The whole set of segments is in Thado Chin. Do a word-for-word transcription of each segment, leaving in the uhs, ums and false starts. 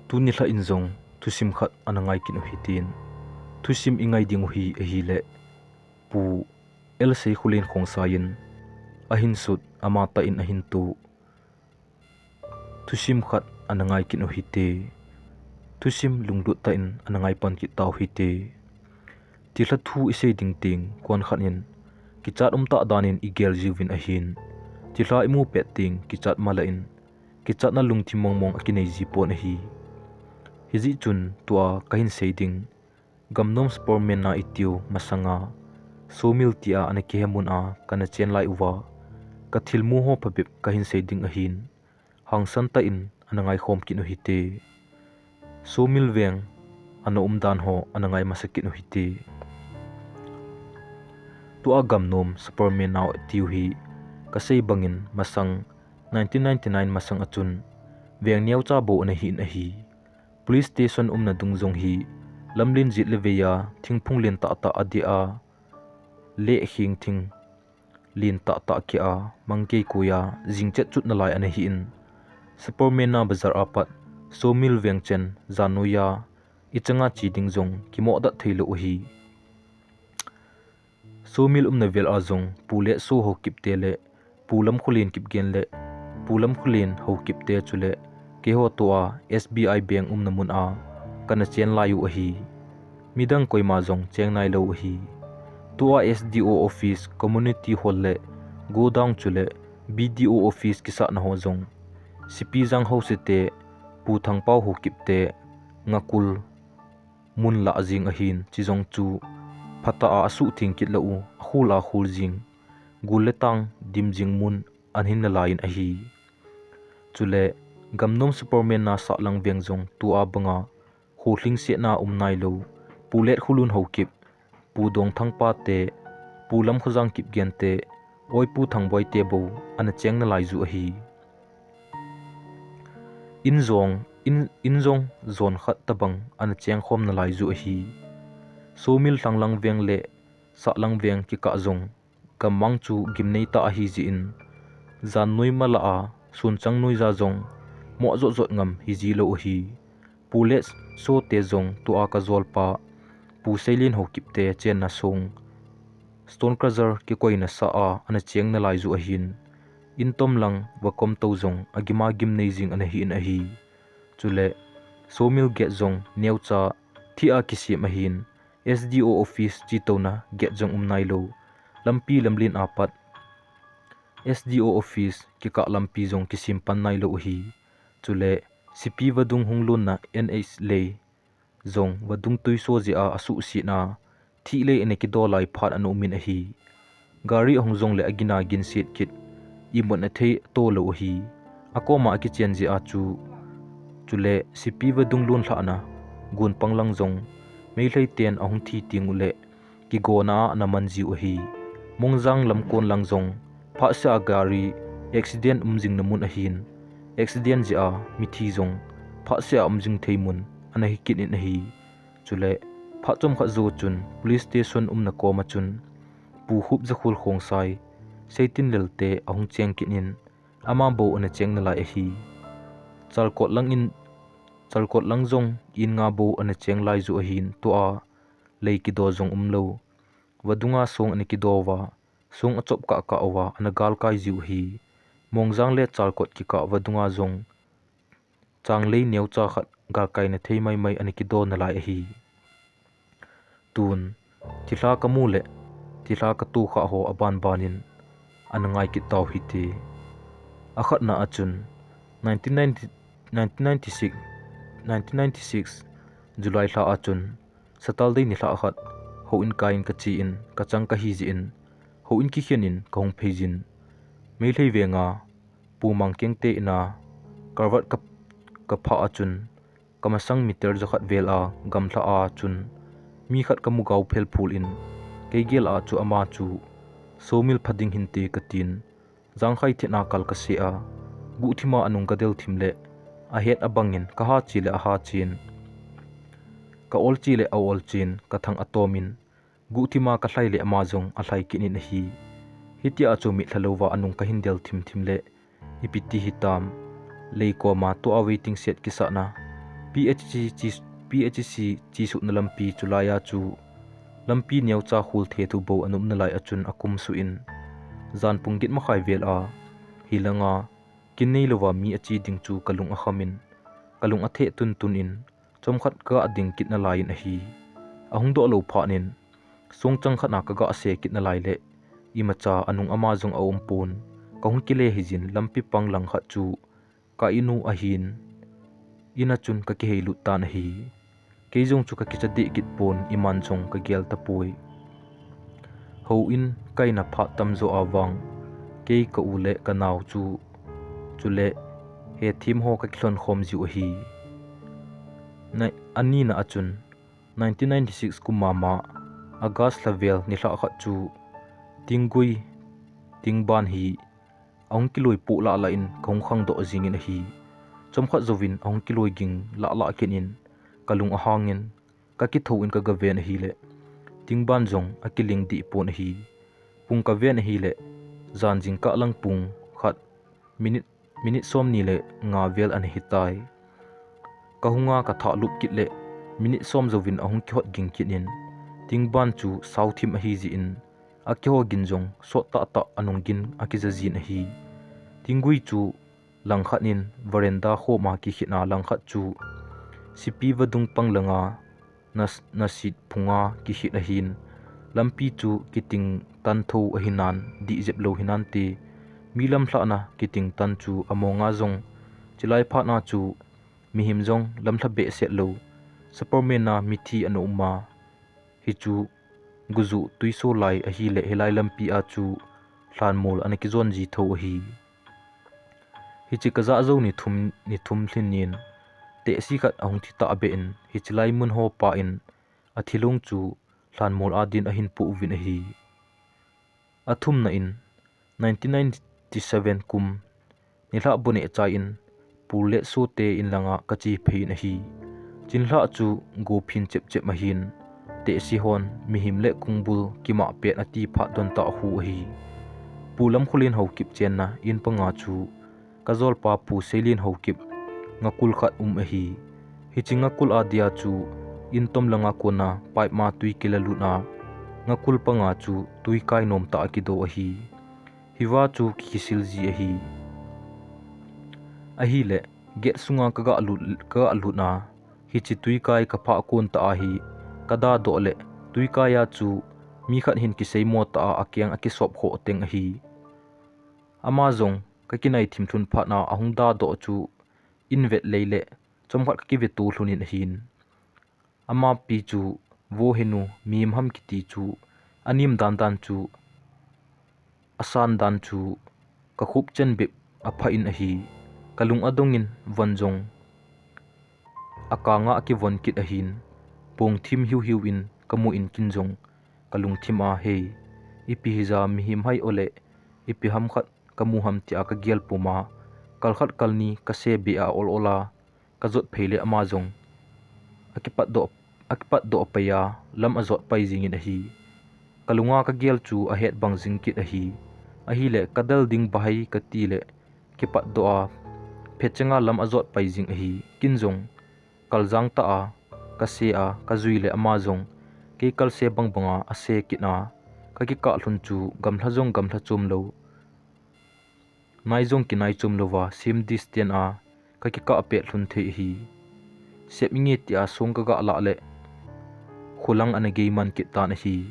Tuni lha in jong thusim khat ana ngai kit u hitin. Thusim i ngai ding u hi ahile, Pu L Seikholen Khongsai in ahin sut, amatah in ahin tu thusim khat ana ngai kit u hite. Thusim lunglut tah in ana ngai pan kit tau hite. Thilha thu i sei ding teng, kuan khat in kichat um tah dan in i gel jiuvin ahin, thilha i mu pet teng kichat mala in, kichatna lungthim mong mong a kinei ji pon ahi. Hijeh chun tua ka hin sei ding, Gamnom Superman na i tiu masanga, Sawmill tia ana kihe mun a kana chen lai uva, ka thilmu ho phabep ka hin sei ding ahin, hangsan tah in ana ngai khom kit u hite. Sawmill veng ana um dan ho ana ngai masa kit u hite. Tua Gamnom Superman na i tiu hi, ka sei bangin masang nineteen ninety-nine masang a chun veng neocha bou ana hi in ahi. Police station umna dung jong hi lamlen jet le vei a thingphung len tah tah a deh a, leh khing thing len tah tah keh a, mangkei koi a, jing chet chut nalai ana hi in, Superman na bazar a pat Sawmill veng chen jan noi a i changa che ding jong kimoh dat thei lou ahi. Sawmill umna vel a jong Pu Letso Haokip te le Pu Lamkholen Kipgen le Pu Lamkholen Haokip te chule keiho tua S B I bank umna mun a kana chen lai u ahi. Midang koima jong cheng nai lou ahi. Tua S D O office, community hall le godown chule B D O office kisahna ho jong Sipi Jang Haose te, Pu Thangpao Haokip te ngakul mun lah jing ahin, chi jong chu phatah a asuhtheng kit lou u, akhul akhul jing, gul le tang dim jing mun ana hin nalai in ahi. Chule Gamnom Superman na sahlang veng jong tua banga kho lhingsetna um nai lou, Pu Letkholun Haokip, Pu Dongthangpa te, Pu Lamkhojang Kipgen te, Oipu Thangboi te bou ana cheng nalai ju ahi. In jong, in, in jong jon khat tabang ana cheng khom nalai ju ahi. Sawmill lhanglang veng le sahlang veng kikah jong gammang chu gimnei tah ahi jeh in, jan noi mala a sunchang noija jong moh jot jot ngam hi ji lou ahi. Pu Letso te jong tua ka jolpa Pu Seilin Haokip te chenna song Stone Crusher kikoina sa a ana cheng nalai ju ahin, in tom lang vakom tou jong agim a gimnei jing ana hi in ahi. Chule Sawmill gate jong neocha thih a kisem ahin, S D O office chetouna gate jong um nai lou, lampi lamlen a pat S D O office kikah lampi jong kisem pan nai lou ahi. Chule Sipi vadung hung lonna N H lei jong vadung tuiso jeh a asuhsetna thih lei ana kido lai phat ana um in ahi. Gari ahung jong le agin a ginset kit, imut na thei to lou ahi. Akoma akichen jeh a chu, chule Sipi vadung lon lhahna gun pang lang jong Meitei ten ahung thi teng u le kigona a ana man jiu ahi. Mongjang lamkon lang jong phatseh a gari accident um jing na mun ahin, accident jeh a mithi jong phatseh a um jing thei mun ana hi kit in ahi. Chule phat chomkhat jou chun police station umna koma chun Pu Hupjakhul Khongsai, Seitinlel te ahung cheng kit in, ama bou ana cheng nalai ahi. Chalkot lang in, Chalkot lang jong in nga bou ana cheng lai ju ahin, tua lei kido jong um lou. Vadunga song ana kido uva, song achop kah kah uva ana galkai jiu ahi. Mongjang le Chalkot kikah vadunga jong changlei neocha khat galkai na thei mai mai ana kido nalai ahi. Tun, thilha kamu le thilha katoh kha ho aban ban in ana ngai kit tau hite. Akhatna a chun, nineteen ninety, nineteen ninety-six, nineteen ninety-six July lha a chun, Saturday nilhah khat, houin kai in kache in, kachang kahi jeh in, houin kikhen in kahung phei jin. Meitei venga, Pu Mangkeng te in a, culvert ka, kaphah a chun, kamasang meter jakhat vel a gamla a chun, mi khat kamu gao phel phul in, kei gel a chu ama chu, Sawmill pha ding hinte katin, Jangkhai thetna kal kasei a, guhthima anung kadel thim le, ahet abang in kaha che le aha chen, ka ol che le a ol chen, kathang atom in, guhthima kalhai le ama jong alhai kit in ahi. Hitia chu mitlha louva anung kahin del thim thim le, ipi ti hitam, lei koma tua waiting shed kisahna, P H C chi, P H C chi suhna lampi chulai a chu lampi neocha khul thethu bou anop nalai a chun akum suh in, jan pung get makhai vel a hilanga kin neilouva mi achi ding chu kalung akham in, kalung atheh tuntun in, chomkhat kagah ding kit nalai in ahi. Ahung doh lou phat in, songchang khat a kagah se kit nalai le, imacha anung ama jong aum pon, kahung kile hijin lampi pang langkhat chu ka inu ahin, in a chun kakihei lut tan ahi. Kei jong chu kakicha deh kit pon, iman jong kagel tapoi. Houin kaina phat tamjo a vang, kei ka-u le kanao chu, chule hethem ho kakilhon khom jiu ahi. Anina a chun, nineteen ninety-six kum mama, August lha vel nilhah khat chu, Tinggui, Tingban hi ahung kiloi poh lahlah in kahung khangdoh jingin ahi. Chomkhat jouvin ahung kiloi ging lahlah kit in, kalung ahangin, kakithou in kagaven ahile, Tingban jong akiling deh pon ahi. Pung kaven ahile, jan jingkah lang pung khat, minute, minute somni le nga vel ana hitai. Kahunga kathah lup kit le, minute som jouvin ahung kihot ging kit in, Tingban chu saothim ahi jeh in, akiho gin jong sot tahtah anung gin akija jin ahi. Tinggui chu langkhat in veranda khoma kikhit a, langkhat chu sipi vadung pang langa na, nasit phunga kikhit ahin, lampi chu kiting tan tho ahinan, dih jep lou hinante, mi lamlhahna kiting tan chu amonga jong, chilai phatna chu mihem jong lamlha behseh lou, Superman a mithi ana um a, hichu gujuh tuiso lai ahile, hilai lampi a chu lhanmol ana kijon ji tho ahi. Hiche kajah jou ni thum, ni thum lhin in, tehse khat ahung thi tahbeh in, hiche lai mun ho pa in athilong chu lhanmol a din ahin poh uvin ahi. Athumna in, nineteen ninety-seven kum, nilhah bu neh chai in, Pu Letso te in langa kache phei in ahi. Chinlhah chu go phin chep chep ahin, tehse hon mihem le kongbul kimah pet ati phat don tah khu ahi. Pu Lamkholen Haokip chenna in panga chu kajolpa Pu Seilin Haokip ngakul khat um ahi. Hiche ngakul a dia chu in tom langa kona pipe ma tui kilalut a, ngakul panga chu tui kai nom tah akido ahi. Hiva chu kikisil ji ahi. Ahile, gate sunga kagah lut, kagah lut a, hiche tui kai kaphah kon tah ahi, kadadoh le, tui kai a chu mi khat hin kiseimo tah a akeng akisop khoh teng ahi. Ama jong kakinai thim lhun phat a ahung dadoh chu in vet lei le, chomkhat kakiveto lhun in ahin. Amapi chu, vo henu, mihem ham kiti chu, anem dan dan chu, asan dan chu, kakhup chen bep aphah in ahi. Kalung adong in von jong akanga akivon kit ahin, pong thim hiu hiu in kamu in kin jong kalungthim a, hei, ipi hija mihem hai ole, ipi ham khat kamu ham tia kagel pum a, kal khat kal ni kase beh a ol ol a, kajot phei le ama jong akipatdoh, akipatdoh pai a, lam ajot pai jingin ahi. Kalunga kagel chu ahet bang jing kit ahi. Ahile kadel ding bahai kati le kipatdoh a, phetchenga lam ajot pai jing ahi. Kin jong kaljang tah a kase a, kajui le ama jong kei kalse bang banga ase kit a, kakikah lhun chu gamla jong gamla chom lou, nai jong kinai chom louva same distance a kakikah pet lhun thei ahi. Sep inge tia song kagah lah le, kholang ana gei man kit tan ahi.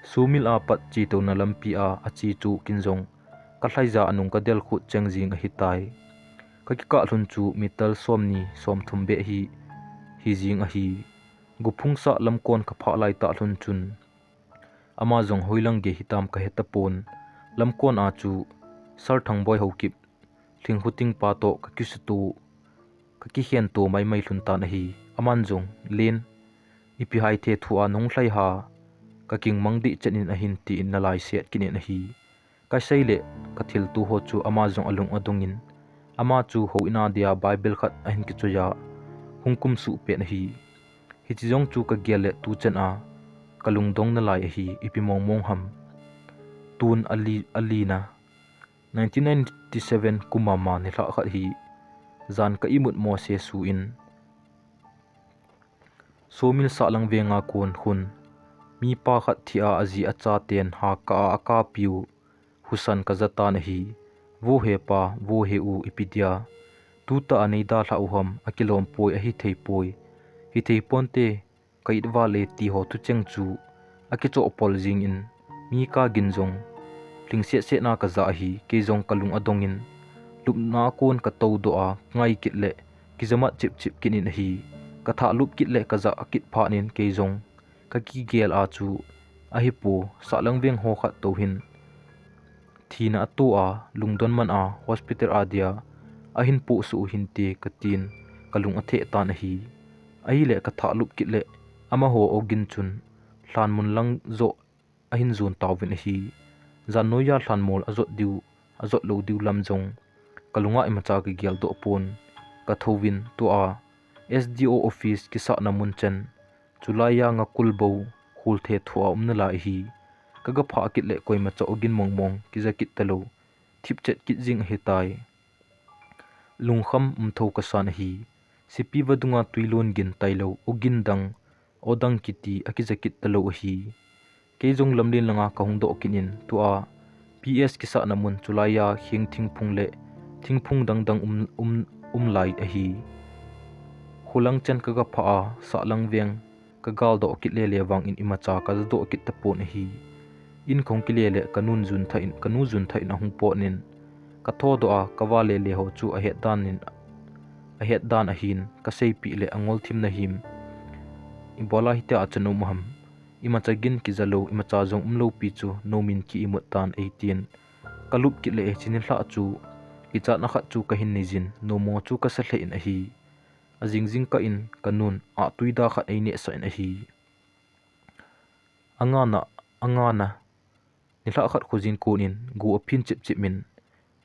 Sumil a pat chetouna lampi a ache chu kin jong kalhaija anung kadel khut cheng jing ahitai. Kakikah lhun chu meter somni somthum beh hi, hi jing ahi. Guphung sah lamkon kaphah lai tah lhun chun, ama jong hoilang gei hitam kahe tapon. Lamkon a chu Sir Thangboi Haokip, Lhingkhuting pa toh kakisuto, kakikhen to maimai lhun tan ahi. Aman jong, Len, ipi hai thethu a nahung lhai ha, kaking mang dih chen in ahin, tin nalai set kit in ahi. Kasei le kathilto ho chu ama jong alung adong in, ama chu houin a dia Bible khat ahin kichoi a, hung kumsuh pet ahi. Hiche jong chu kagel le tuchan a kalungdong nalai ahi, ipi mong mong ham. Tun ali, alina, nineteen ninety-seven kum mama nilhah khat hi, jan ka imut mo se suh in, Sawmil Sahlang venga kon khun mipa khat thi a aji achaten ha ka a akapiu husan kajatan ahi. Vo he pa, vo he u, ipi dia tuta a neidalhah u ham, akilom poi, ahi thei poi, hithei ponte, ka it vale, ti ho thucheng chu akichoh pol jingin, mi ka gin jong lhingset setna kaja ahi. Kei jong kalung adongin, lupna a kon katou doh a, ngai kit le kijamat chip chip kit in ahi. Kathah lup kit le kajah kit phat in kei jong kakigel a chu, ahi pu, Sahlang veng ho khat tou hin thina ato a, lungdon man a, hospital a dia ahin pohsuh u hinte katin, kalung atheh tan ahi. Ahile kathah lup kit le amaho ogin chun lhanmun lang joh ahin jon tauvin ahi. Jan noiya lhanmol ajot diu, ajot lou diu lam jong kalunga imacha kagel doh pon. Kathouvin tua S D O office kisahna mun chen, chulaiya nga kul bou, khul the thu a um nalai ahi. Kagaphah kit le koimacha ogin mong mong kija kit talou, thipchet kit jing ahitai. Lungkham umtho kasan ahi. Sipi vadunga tui lon gin tailou, ogin dang, odang kiti akija kit talou ahi. Kei jong lamlen langa kahung doh kit in, tua P S kisahna mun, chulaiya kheng thingphung le thingphung dang dang um, um, um lai ahi. Khulang chen kagaphah a, Sahlang veng kagal doh kit lele vangin imacha kaja doh kit tapon ahi. In kahung kile le kanun jun thah in, kanu jun thah in ahung potnin, katho doh a, kava lele ho chu ahet dan in, ahet dan ahin, kaseipeh le angol thim nahim. Ibola hitia achanu um ham? Imacha gin kija lou, imacha jong umlou pi chu nomin ki imut tan eitin. Kalup kit le hiche nilhah chu kichatna khat chu kahin neijin, nomo chu kasa lheh in ahi. Ajing jingkah in kanun ahtwida khat einehsah in ahi. Angana, angana, nilhah khat khojin konin go aphin chip chip in,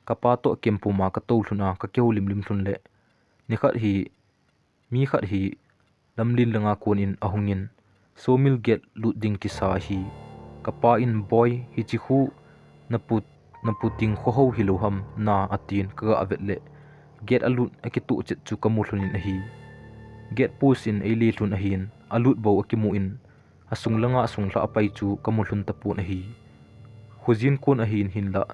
kapa toh kempuma katou lhun a, kakihoulim lim lhun le, nikhat hi, mi khat hi, lamlen langa konin ahungin, sawmil gate lut ding kisa ahi. Kapa in, "Boi, hiche khu napu, napu Tingkhohou hilou ham na," atin, kaga vet le, gate alut akitoh chet chu kamu lhun in ahi. Gate post in eile lhun ahin, alut bou akimu in, asung langa asunglhah apai chu kamu lhun tapon ahi. Khojin kon ahin hinlah,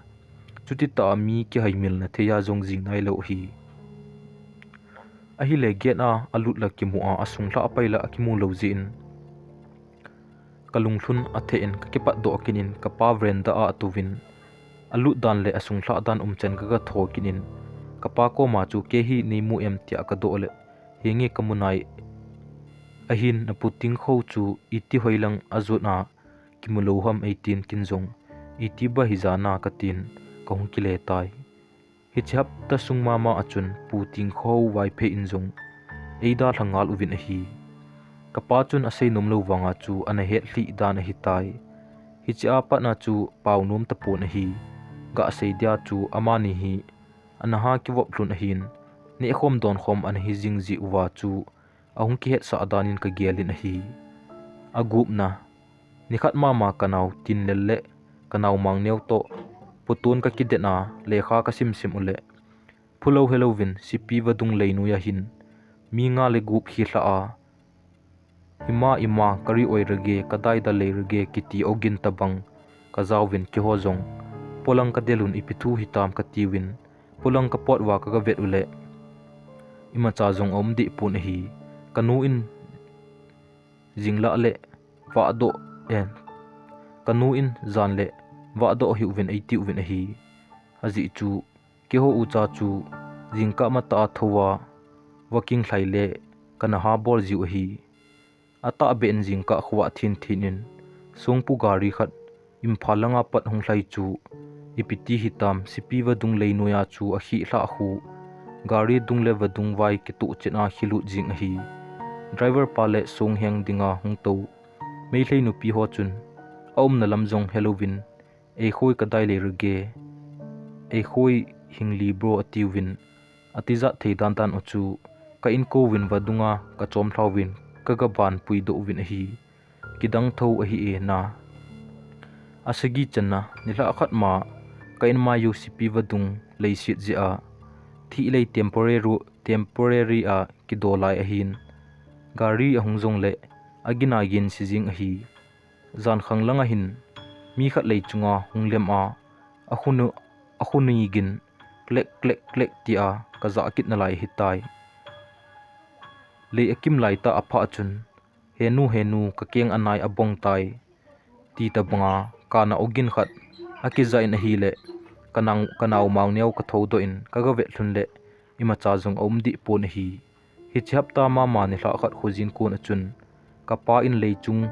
chuti tah a mi kihaimil na thei a jong jing nailou ahi. Ahile gate a alut la kimu a, asunglhah apai la akimu lou jeh in, kalunglhun atheh in, kakipatdoh kit in, kapa veranda a atouvin, alut dan le asunglhah dan um chen kaga tho kit in, kapa koma chu, "Kei hi neimu em?" tia kadoh le, "Henge, kamu nai. Ahin napu Tingkhou chu iti hoilang ajot a kimu lou ham?" eitin, kin jong, "Iti ba hija na?" katin, kahung kile tai. Hiche hapta sung mama a chun Pu Tingkhohou Vaiphei in jong eidalha ngal uvin ahi. Kapa chun asei nomlou vanga chu ana hetlhih dan ahitai. Hiche a patna chu pao nom tapon ahi. Gasei dia chu amani hi ana ha kivop lhun ahin, nehkhom donkhom ana hijing jeh uva chu ahung kihetsah danin kagelin ahi. Agupna, nikhat mama kanao Tinlel le kanao Mangneo toh photon kakidet a, lekha kasimsim u le, phulou helouvin Sipi vadung leinoi a hin mi nga le gup khilhah a, "Ima, ima, kari oi rage, kadaida lei rage," kiti ogin tabang kajauvin, keiho jong polang kadelun, "Ipi thu hitam?" katiuvin, polang kapot uva kaga vet u le, imacha jong aum deh pon ahi. Kanu in jinglah le vahdoh en, kanu in jan le vahdoh hiuvin eitiuvin ahi. Ajeh chu, keiho ucha chu jingkah matah a thouva, vaking lhai le kana ha bol jiu ahi. Atahbeh in jingkah khovah thinthin in, songpu gari khat Imphal langa pat hung lhai chu, ipiti hitam, Sipi vadung leinoiya chu akhilhah khu, gari dung le vadung vai kitoh chet a khilut jing ahi. Driver pa le songheng dinga hung tou Meitei nupi ho chun, aumna lam jong helouvin, "Eikhoi kadai lei rage, eikhoi hingli bro," atiuvin, atijat thei dandan u chu, ka inkouvin vadunga kachom lhauvin, kagaban puidoh uvin ahi. Kidang thou ahi e na. Asagi channa, nilhah khat ma, ka inmai u Sipi vadung leiset jeh a, thih lei temporary, temporary a kido lai ahin, Gari ahung jong le agin agin si jing ahi. Jankhang langa hin mi khat lei chunga hung lem a, a khunu, a khunui gin klek klek klek tia ka jah kit nalai ahitai. Lei akim lai tah a pha chun, "He nu, he nu, ka keng anai abong tai," ti tabanga kana ogin khat akijah in ahile, ka nang, ka nau mang neo ka thoudoh in ka ga vet lhun le, imacha jong aum dih pon ahi. Hiche hapta mama nilhah khat khojin kon achun, ka pa in lei chung,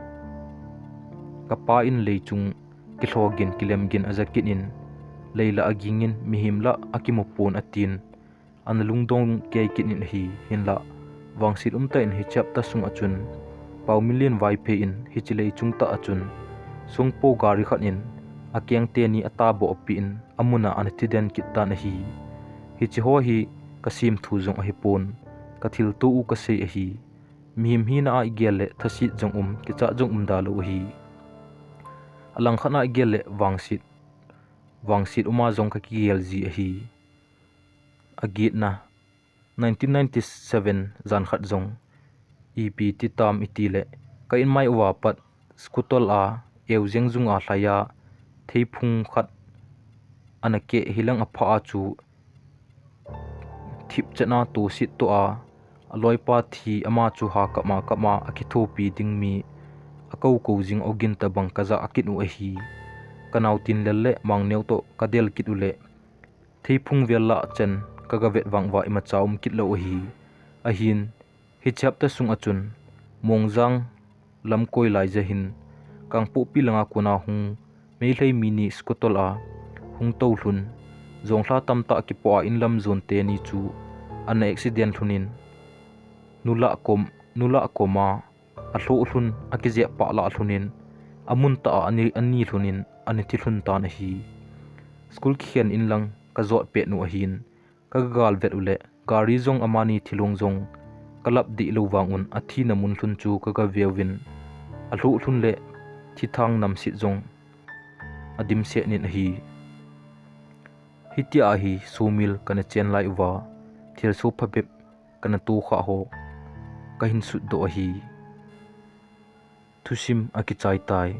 ka pa in lei chung kilhogin kilemgin ajakit in, lei la agingin mihem la akimu pon atin, ana lungdong kei kit in ahi. Hinlah, vangset umtah in hiche hapta sung achun, Pau Million Vaiphei in hiche lei chung tah achun, songpo gari khat in akeng teni ataboh api in, amuna ana thiden kit tan ahi. Hiche ho hi ka sim thu jong ahipon, ka thilto u ka sei ahi. Mihem hina a igel le thaset jong um, kichat jong um da lou ahi. Alang khat a igel le vangset, vangset uma jong ka kigel ji ahi. Agetna, nineteen ninety-seven jan khat jong ipi ti tam iti le, ka inmai uva pat scooter a eu jeng jung a lhai a, theiphung khat ana keh hilang apha a chu thipchet a toset toh a, aloipa thi ama chu ha kap ma kap ma akithopi ding mi akou kou jing ogin tabang ka jah kit u ahi. Ka nau tin lel le mang neo toh ka del kit u le, theiphung vel lah chen ka ga vet vang uva imacha um kit lou ahi. Ahin, hiche hapta sung achun, Mongjang lam koi lai ja hin, Kangpokpi langa kona hung Meitei mi ni scooter a hung tou lhun, jonglha tamtah kipoh a inlam jon teni chu ana accident lhun in, nula kom, nula koma alhoh lhun, akijep pah lah lhun in, amun tah a ani, ani lhun in, ana thi lhun tan ahi. School kikhen in lang ka jot pet u ahin, ka ga gal vet u le, gari jong amani thilong jong ka lap dih lou vang un, athina mun lhun chu ka ga ve uvin, alhoh lhun le thithang namset jong adimset nin ahi. Hitia hi sumil kana chen lai uva, thilsoh phabep kana tohkhah ho ka hin sutdoh ahi. Thusim akichai tai.